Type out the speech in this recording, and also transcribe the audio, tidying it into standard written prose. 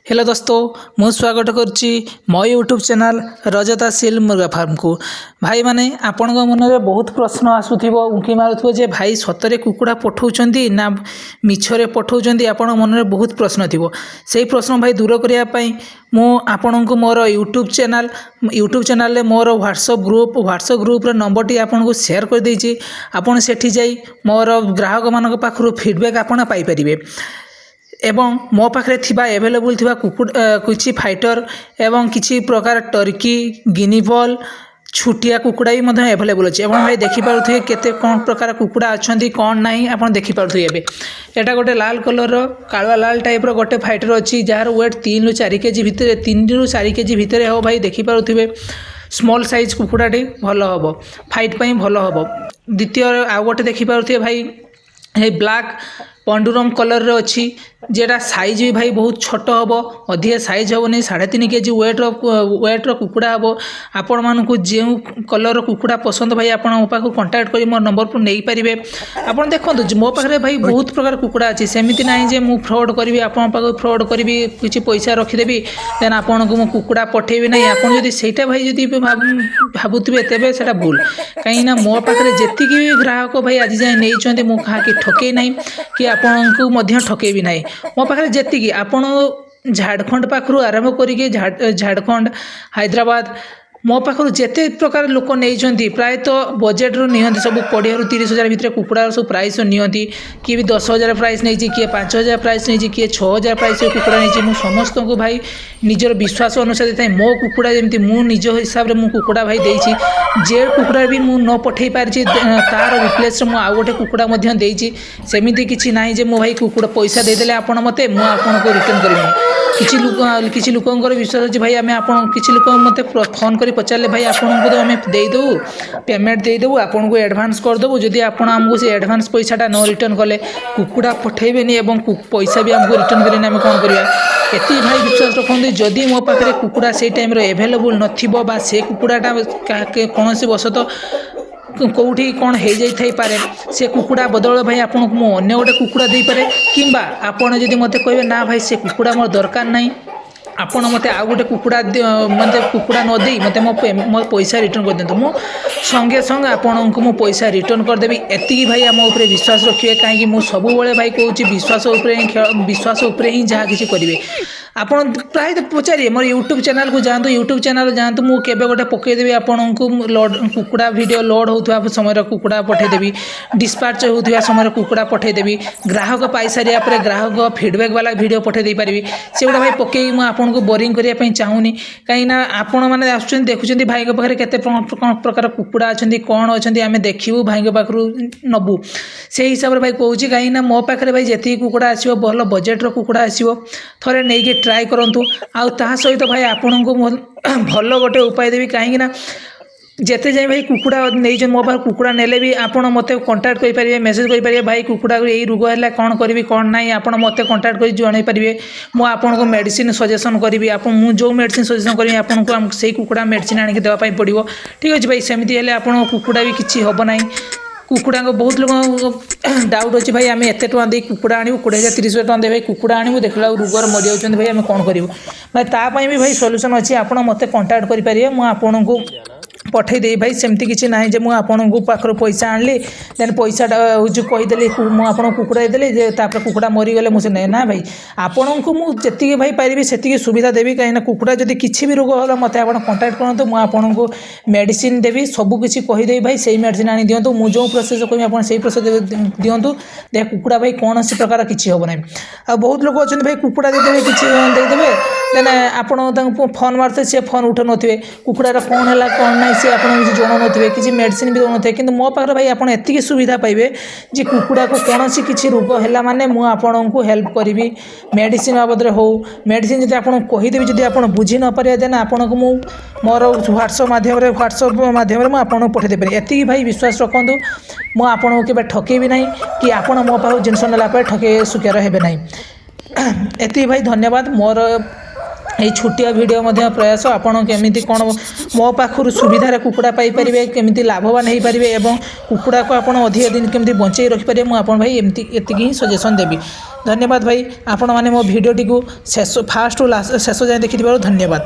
Hello ଦୋସ୍ତ, ମୁଁ ସ୍ୱାଗତ କରୁଛି ମୋ ୟୁଟ୍ୟୁବ୍ ଚ୍ୟାନେଲ୍ ରଜତା ସିଲ୍ ମୁର୍ଗା ଫାର୍ମକୁ। ଭାଇମାନେ, ଆପଣଙ୍କ ମନରେ ବହୁତ ପ୍ରଶ୍ନ ଆସୁଥିବ, ଉଙ୍କି ମାରୁଥିବ ଯେ ଭାଇ ସତରେ କୁକୁଡ଼ା ପଠାଉଛନ୍ତି ନା ମିଛରେ ପଠାଉଛନ୍ତି? ଆପଣଙ୍କ ମନରେ ବହୁତ ପ୍ରଶ୍ନ ଥିବ। ସେଇ ପ୍ରଶ୍ନ ଭାଇ ଦୂର କରିବା ପାଇଁ ମୁଁ ଆପଣଙ୍କୁ ମୋର ୟୁଟ୍ୟୁବ୍ ଚ୍ୟାନେଲ୍ରେ ମୋର ହ୍ୱାଟ୍ସଅପ୍ ଗ୍ରୁପ୍, ହ୍ୱାଟ୍ସଅପ୍ ଗ୍ରୁପ୍ର ନମ୍ବରଟି ଆପଣଙ୍କୁ ସେୟାର କରିଦେଇଛି। ଆପଣ ସେଠି ଯାଇ ମୋର ଗ୍ରାହକମାନଙ୍କ ପାଖରୁ ଫିଡ଼ବ୍ୟାକ୍ ଆପଣ ପାଇପାରିବେ ଏବଂ ମୋ ପାଖରେ ଥିବା ଆଭେଲେବୁଲ୍ ଥିବା କୁକୁଡ଼ା, କିଛି ଫାଇଟର୍ ଏବଂ କିଛି ପ୍ରକାର ଟର୍କି, ଗିନିଫାଉଲ୍, ଛୋଟିଆ କୁକୁଡ଼ା ବି ମଧ୍ୟ ଆଭେଲେବୁଲ୍ ଅଛି। ଏବଂ ଭାଇ ଦେଖିପାରୁଥିବେ କେତେ କ'ଣ ପ୍ରକାର କୁକୁଡ଼ା ଅଛନ୍ତି, କ'ଣ ନାହିଁ, ଆପଣ ଦେଖିପାରୁଥିବେ। ଏବେ ଏଇଟା ଗୋଟେ ଲାଲ କଲର୍ର, କାଳୁଆ ଲାଲ ଟାଇପ୍ର ଗୋଟେ ଫାଇଟର୍ ଅଛି, ଯାହାର ୱେଟ୍ 3ରୁ 4 କେଜି ଭିତରେ, 3ରୁ 4 କେଜି ଭିତରେ ହେବ। ଭାଇ ଦେଖିପାରୁଥିବେ, ସ୍ମଲ୍ ସାଇଜ୍ କୁକୁଡ଼ାଟି ଭଲ ହେବ, ଫାଇଟ୍ ପାଇଁ ଭଲ ହେବ। ଦ୍ୱିତୀୟ ଆଉ ଗୋଟେ ଦେଖିପାରୁଥିବେ ଭାଇ, ଏଇ ବ୍ଲାକ୍ ପଣ୍ଡୁରମ୍ କଲର୍ର ଅଛି, ଯେଟା ସାଇଜ୍ ବି ଭାଇ ବହୁତ ଛୋଟ ହେବ, ଅଧିକା ସାଇଜ୍ ହେବନି। 3.5 କେଜି ୱେଟ୍ର କୁକୁଡ଼ା ହେବ। ଆପଣମାନଙ୍କୁ ଯେଉଁ କଲର୍ର କୁକୁଡ଼ା ପସନ୍ଦ ଭାଇ, ଆପଣ ମୋ ପାଖକୁ କଣ୍ଟାକ୍ଟ କରି ମୋ ନମ୍ବରକୁ ନେଇପାରିବେ। ଆପଣ ଦେଖନ୍ତୁ ଯେ ମୋ ପାଖରେ ଭାଇ ବହୁତ ପ୍ରକାର କୁକୁଡ଼ା ଅଛି। ସେମିତି ନାହିଁ ଯେ ମୁଁ ଫ୍ରଡ଼୍ କରିବି, ଆପଣଙ୍କ ପାଖକୁ ଫ୍ରଡ଼୍ କରିବି, କିଛି ପଇସା ରଖିଦେବି, ଦେନ୍ ଆପଣଙ୍କୁ ମୁଁ କୁକୁଡ଼ା ପଠେଇବି ନାହିଁ। ଆପଣ ଯଦି ସେଇଟା ଭାଇ ଯଦି ଭାବୁଥିବେ, ତେବେ ସେଇଟା ଭୁଲ। କାହିଁକିନା ମୋ ପାଖରେ ଯେତିକି ବି ଗ୍ରାହକ ଭାଇ ଆଜି ଯାଏଁ ନେଇଛନ୍ତି, ମୁଁ କାହାକି ଠକେଇ ନାହିଁ କି ଆପଣଙ୍କୁ ମଧ୍ୟ ଠକେଇବି ନାହିଁ। ମୋ ପାଖରେ ଯେତିକି ଆପଣ ଝାଡ଼ଖଣ୍ଡ ପାଖରୁ ଆରମ୍ଭ କରିକି ଝାଡ଼ଖଣ୍ଡ, ହାଇଦ୍ରାବାଦ, ମୋ ପାଖରୁ ଯେତେ ପ୍ରକାର ଲୋକ ନେଇଛନ୍ତି, ପ୍ରାୟତଃ ବଜେଟ୍ରୁ ନିଅନ୍ତି ସବୁ। 20ରୁ 30 ହଜାର ଭିତରେ କୁକୁଡ଼ାର ସବୁ ପ୍ରାଇସ୍ ନିଅନ୍ତି। କିଏ ବି 10,000 ପ୍ରାଇସ୍ ନେଇଛି, କିଏ 5,000 ପ୍ରାଇସ୍ ନେଇଛି, କିଏ 6,000 ପ୍ରାଇସ୍ କୁକୁଡ଼ା ନେଇଛି। ମୁଁ ସମସ୍ତଙ୍କୁ ଭାଇ ନିଜର ବିଶ୍ୱାସ ଅନୁସାରେ ଦେଇଥାଏ। ମୋ କୁକୁଡ଼ା ଯେମିତି ମୁଁ ନିଜ ହିସାବରେ ମୁଁ କୁକୁଡ଼ା ଭାଇ ଦେଇଛି। ଯେ କୁକୁଡ଼ା ବି ମୁଁ ନ ପଠେଇ ପାରିଛି, ତାର ରିପ୍ଲେସ୍ରେ ମୁଁ ଆଉ ଗୋଟେ କୁକୁଡ଼ା ମଧ୍ୟ ଦେଇଛି। ସେମିତି କିଛି ନାହିଁ ଯେ ମୁଁ ଭାଇ କୁକୁଡ଼ା ପଇସା ଦେଇଦେଲେ ଆପଣ ମୋତେ, ମୁଁ ଆପଣଙ୍କୁ ରିଟର୍ଣ୍ଣ କରିବିନି। କିଛି ଲୋକଙ୍କର ବିଶ୍ୱାସ ଅଛି ଭାଇ, ଆମେ ଆପଣ କିଛି ଲୋକ ମୋତେ ଫୋନ୍ କରି ପଚାରିଲେ, ଭାଇ, ଆପଣଙ୍କୁ ତ ଆମେ ଦେଇଦେବୁ, ପେମେଣ୍ଟ ଦେଇଦେବୁ, ଆପଣଙ୍କୁ ଆଡ଼ଭାନ୍ସ କରିଦେବୁ, ଯଦି ଆପଣ ଆମକୁ ସେ ଆଡ଼ଭାନ୍ସ ପଇସାଟା ନ ରିଟର୍ଣ୍ଣ କଲେ, କୁକୁଡ଼ା ପଠେଇବେନି ଏବଂ ପଇସା ବି ଆମକୁ ରିଟର୍ଣ୍ଣ କରିବେନି, ଆମେ କ'ଣ କରିବା? ଏତିକି ଭାଇ ବିଶ୍ୱାସ ରଖନ୍ତୁ, ଯଦି ମୋ ପାଖରେ କୁକୁଡ଼ା ସେଇ ଟାଇମ୍ରେ ଆଭେଲେବୁଲ୍ ନଥିବ ବା ସେ କୁକୁଡ଼ାଟା କୌଣସି ବଶତଃ କେଉଁଠି କ'ଣ ହେଇଯାଇଥାଇପାରେ, ସେ କୁକୁଡ଼ା ବଦଳ ଭାଇ ଆପଣଙ୍କୁ ମୁଁ ଅନ୍ୟ ଗୋଟେ କୁକୁଡ଼ା ଦେଇପାରେ। କିମ୍ବା ଆପଣ ଯଦି ମୋତେ କହିବେ, ନା ଭାଇ, ସେ କୁକୁଡ଼ା ମୋର ଦରକାର ନାହିଁ, ଆପଣ ମୋତେ ଆଉ ଗୋଟେ କୁକୁଡ଼ା, ମୋତେ କୁକୁଡ଼ା ନ ଦେଇ ମୋତେ ମୋ ପଇସା ରିଟର୍ଣ୍ଣ କରିଦିଅନ୍ତୁ, ମୁଁ ସଙ୍ଗେ ସଙ୍ଗେ ଆପଣଙ୍କୁ ମୁଁ ପଇସା ରିଟର୍ଣ୍ଣ କରିଦେବି। ଏତିକି ଭାଇ ଆମ ଉପରେ ବିଶ୍ୱାସ ରଖିବେ। କାହିଁକି ମୁଁ ସବୁବେଳେ ଭାଇ କହୁଛି, ବିଶ୍ୱାସ ଉପରେ ହିଁ ଖେଳ, ବିଶ୍ୱାସ ଉପରେ ହିଁ ଯାହା କିଛି କରିବେ। ଆପଣ ପ୍ରାୟତଃ ପଚାରିବେ, ମୋର ୟୁଟ୍ୟୁବ୍ ଚ୍ୟାନେଲ୍କୁ ଯାଆନ୍ତୁ, ୟୁଟ୍ୟୁବ୍ ଚ୍ୟାନେଲ୍ ଯାଆନ୍ତୁ, ମୁଁ କେବେ ଗୋଟେ ପକାଇଦେବି ଆପଣଙ୍କୁ ଲୋଡ଼ କୁକୁଡ଼ା ଭିଡ଼ିଓ। ଲୋଡ଼ ହେଉଥିବା ସମୟରେ କୁକୁଡ଼ା ପଠାଇଦେବି, ଡିସ୍ପାଚ୍ ହେଉଥିବା ସମୟରେ କୁକୁଡ଼ା ପଠାଇଦେବି, ଗ୍ରାହକ ପାଇସାରିବା ପରେ ଗ୍ରାହକ ଫିଡ଼ବ୍ୟାକ୍ ବାଲା ଭିଡ଼ିଓ ପଠାଇ ଦେଇପାରିବି। ସେଗୁଡ଼ା ଭାଇ ପକାଇକି ମୁଁ ଆପଣଙ୍କୁ ବୋରିଂ କରିବା ପାଇଁ ଚାହୁଁନି। କାହିଁକିନା ଆପଣମାନେ ଆସୁଛନ୍ତି, ଦେଖୁଛନ୍ତି ଭାଇଙ୍କ ପାଖରେ କେତେ କ'ଣ ପ୍ରକାର କୁକୁଡ଼ା ଅଛନ୍ତି, କ'ଣ ଅଛନ୍ତି, ଆମେ ଦେଖିବୁ, ଭାଇଙ୍କ ପାଖରୁ ନେବୁ, ସେଇ ହିସାବରେ ଭାଇ କହୁଛି। କାହିଁକିନା ମୋ ପାଖରେ ଭାଇ ଯେତିକି କୁକୁଡ଼ା ଆସିବ, ଭଲ ବଜେଟ୍ର କୁକୁଡ଼ା ଆସିବ। ଥରେ ନେଇକି ଟ୍ରାଏ କରନ୍ତୁ। ଆଉ ତାହା ସହିତ ଭାଇ ଆପଣଙ୍କୁ ମୁଁ ଭଲ ଗୋଟେ ଉପାୟ ଦେବି। କାହିଁକିନା ଯେତେ ଯାଏଁ ଭାଇ କୁକୁଡ଼ା ନେଇଛନ୍ତି, ମୋ ପାଖରୁ କୁକୁଡ଼ା ନେଲେ ବି ଆପଣ ମୋତେ କଣ୍ଟାକ୍ଟ କରିପାରିବେ, ମେସେଜ୍ କରିପାରିବେ, ଭାଇ, କୁକୁଡ଼ାକୁ ଏଇ ରୋଗ ହେଲା, କ'ଣ କରିବି, କ'ଣ ନାହିଁ। ଆପଣ ମୋତେ କଣ୍ଟାକ୍ଟ କରି ଜଣାଇ ପାରିବେ। ମୁଁ ଆପଣଙ୍କୁ ମେଡ଼ିସିନ ସଜେସନ୍ କରିବି। ଆପଣ ମୁଁ ଯେଉଁ ମେଡ଼ିସିନ ସଜେସନ୍ କରିବି ଆପଣଙ୍କୁ, ଆମକୁ ସେଇ କୁକୁଡ଼ା ମେଡ଼ିସିନ ଆଣିକି ଦେବା ପାଇଁ ପଡ଼ିବ। ଠିକ୍ ଅଛି ଭାଇ, ସେମିତି ହେଲେ ଆପଣଙ୍କ କୁକୁଡ଼ା ବି କିଛି ହେବ ନାହିଁ। କୁକୁଡ଼ାଙ୍କ ବହୁତ ଲୋକଙ୍କ ଡାଉଟ୍ ଅଛି, ଭାଇ, ଆମେ ଏତେ ଟଙ୍କା ଦେଇ କୁକୁଡ଼ା ଆଣିବୁ, 20,000 30,000 ଟଙ୍କା ଦେଇ ଭାଇ କୁକୁଡ଼ା ଆଣିବୁ, ଦେଖିଲା ବେଳକୁ ରୋଗରେ ମରିଯାଉଛନ୍ତି, ଭାଇ ଆମେ କ'ଣ କରିବୁ? ଭାଇ, ତା ପାଇଁ ବି ଭାଇ ସଲ୍ୟୁସନ୍ ଅଛି। ଆପଣ ମୋତେ କଣ୍ଟାକ୍ଟ କରିପାରିବେ, ମୁଁ ଆପଣଙ୍କୁ ପଠେଇଦେବି। ଭାଇ, ସେମିତି କିଛି ନାହିଁ ଯେ ମୁଁ ଆପଣଙ୍କୁ ପାଖରୁ ପଇସା ଆଣିଲି, ଦେନ୍ ପଇସାଟା ହେଉଛି କହିଦେଲି, ମୁଁ ଆପଣଙ୍କୁ କୁକୁଡ଼ା ଦେଇଦେଲି ଯେ ତାପରେ କୁକୁଡ଼ା ମରିଗଲେ ମୁଁ ସେ ନେଇ ନା। ଭାଇ, ଆପଣଙ୍କୁ ମୁଁ ଯେତିକି ଭାଇ ପାରିବି ସେତିକି ସୁବିଧା ଦେବି। କାହିଁକିନା କୁକୁଡ଼ା ଯଦି କିଛି ବି ରୋଗ ହେଲା, ମୋତେ ଆପଣ କଣ୍ଟାକ୍ଟ କରନ୍ତୁ, ମୁଁ ଆପଣଙ୍କୁ ମେଡ଼ିସିନ ଦେବି, ସବୁ କିଛି କହିଦେବି। ଭାଇ, ସେଇ ମେଡ଼ିସିନ ଆଣି ଦିଅନ୍ତୁ। ମୁଁ ଯେଉଁ ପ୍ରୋସେସ୍ କହିବି, ଆପଣ ସେଇ ପ୍ରୋସେସ୍ ଦିଅନ୍ତୁ। ଦେଖ, କୁକୁଡ଼ା ଭାଇ କୌଣସି ପ୍ରକାର କିଛି ହେବ ନାହିଁ। ଆଉ ବହୁତ ଲୋକ ଅଛନ୍ତି ଭାଇ, କୁକୁଡ଼ା ଦେଇଦେବେ, କିଛି ଦେଇଦେବେ, ଦେନ୍ ଆପଣ ତାଙ୍କୁ ଫୋନ୍ ମାରୁଥିବେ, ସେ ଫୋନ୍ ଉଠାଉନଥିବେ। କୁକୁଡ଼ାର କ'ଣ ହେଲା, କ'ଣ ନାହିଁ, ସେ ଆପଣଙ୍କୁ କିଛି ଜଣାଉନଥିବେ, କିଛି ମେଡ଼ିସିନ ବି ଦେଉନଥିବେ। କିନ୍ତୁ ମୋ ପାଖରେ ଭାଇ ଆପଣ ଏତିକି ସୁବିଧା ପାଇବେ ଯେ କୁକୁଡ଼ାକୁ କୌଣସି କିଛି ରୋଗ ହେଲା ମାନେ ମୁଁ ଆପଣଙ୍କୁ ହେଲ୍ପ କରିବି। ମେଡ଼ିସିନ ବାବଦରେ ହେଉ, ମେଡ଼ିସିନ ଯଦି ଆପଣଙ୍କୁ କହିଦେବି, ଯଦି ଆପଣ ବୁଝି ନ ପାରିବେ, ଦେନ୍ ଆପଣଙ୍କୁ ମୁଁ ମୋର ହ୍ୱାଟ୍ସଅପ୍ ମାଧ୍ୟମରେ ମୁଁ ଆପଣଙ୍କୁ ପଠାଇ ଦେଇପାରିବି। ଏତିକି ଭାଇ ବିଶ୍ୱାସ ରଖନ୍ତୁ, ମୁଁ ଆପଣଙ୍କୁ କେବେ ଠକେଇବି ନାହିଁ କି ଆପଣ ମୋ ପାଖରୁ ଜିନିଷ ନେଲା ପରେ ଠକେଇ ଶିକାର ହେବେ ନାହିଁ। ଏତିକି ଭାଇ, ଧନ୍ୟବାଦ। ମୋର ଏଇ ଛୋଟିଆ ଭିଡ଼ିଓ ମଧ୍ୟ ପ୍ରୟାସ, ଆପଣ କେମିତି କ'ଣ ମୋ ପାଖରୁ ସୁବିଧାରେ କୁକୁଡ଼ା ପାଇପାରିବେ, କେମିତି ଲାଭବାନ ହେଇପାରିବେ ଏବଂ କୁକୁଡ଼ାକୁ ଆପଣ ଅଧିକ ଦିନ କେମିତି ବଞ୍ଚେଇ ରଖିପାରିବେ, ମୁଁ ଆପଣ ଭାଇ ଏମିତି ଏତିକି ହିଁ ସଜେସନ୍ ଦେବି। ଧନ୍ୟବାଦ ଭାଇ, ଆପଣମାନେ ମୋ ଭିଡ଼ିଓଟିକୁ ଶେଷ ଫାଷ୍ଟରୁ ଲାଷ୍ଟ ଶେଷ ଯାଏଁ ଦେଖିଥିବାରୁ ଧନ୍ୟବାଦ।